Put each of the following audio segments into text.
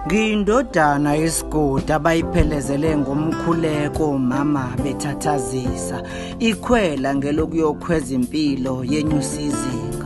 Ngiyindodana yesigodi abayiphelezele ngomkhuleko mama bethathazisa ikhwela ngelokuyokhweza impilo yenyusa izinga.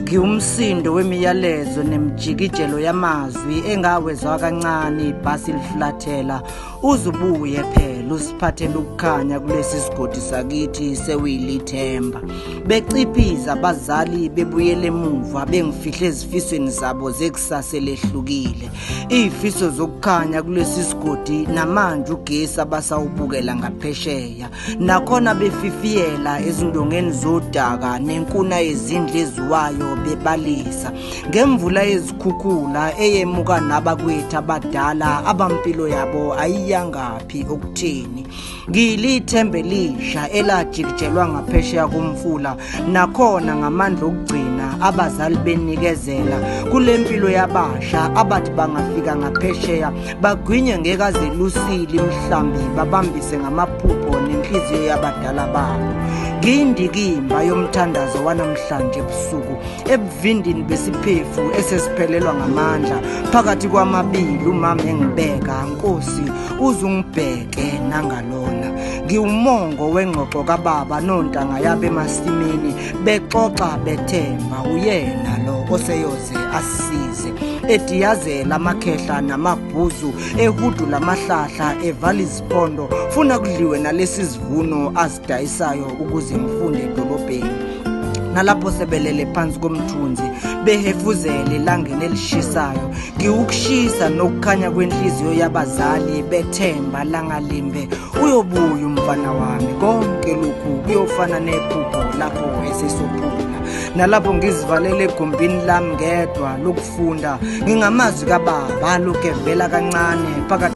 Ngiwumsindo wemiyalezo nemijikijelo yamazwi engawezwa kancane ibhasi liflathela uzubuye phela usiphathele ukukhanya kulesi sigodi sakithi sewuyilithemba. Beciphiza abazali bebuyele emuva bengifihle ezifisweni zabo zekusasa elehlukile. Izifiso zokukhanya kulesi sigodi namanje ugesi abasawubukela ngaphesheya. Nakhona befifiyela ezindongeni zodaka nenkuna yezindlu eziwayo bebalisa ngemvula yezikhukhula eyemuka nabakwethu abadala abampilo yabo ayiyangaphi okutheni. Ngiyilithemba elisha elajikijelwa ngaphesheya komfula nakhona ngamandla okugcina abazali benikezela kule mpilo yabasha abathi bangafika ngaphesheya bagwinye ngekazelusile imhlambi babambise ngamaphupho nenhliziyo yabadala babo. Ngiyindikimba yomthandazo wanamhlanje ebusuku ebuvindini besiphefu esesiphelelwa ngamandla phakathi kwamabili umama engibeka nkosi uzungibheke nangalona. Ngiwumongo wengxoxo kababa nontanga yabo emasimini bexoxa bethemba uyena lo oseyoze asisize ediyazela amakhehla namabhuzu ehudula amahlahla evala iziphondo funa kudliwe nalesi sivuno azidayisayo ukuze ngifunde edolobheni. Nalapho sebelele phansi komthunzi behefuzele elangeni elishisayo ngiwukushisa nokukhanya kwenhliziyo yabazali bethemba langalimbe uyobuya umfana wami. Konke lokhu kuyofana nephupho lapho esesophula nalapho ngizivalele egumbini lami ngedwa lokufunda ngingamazwi kababa lokhu evela kancane phakathi.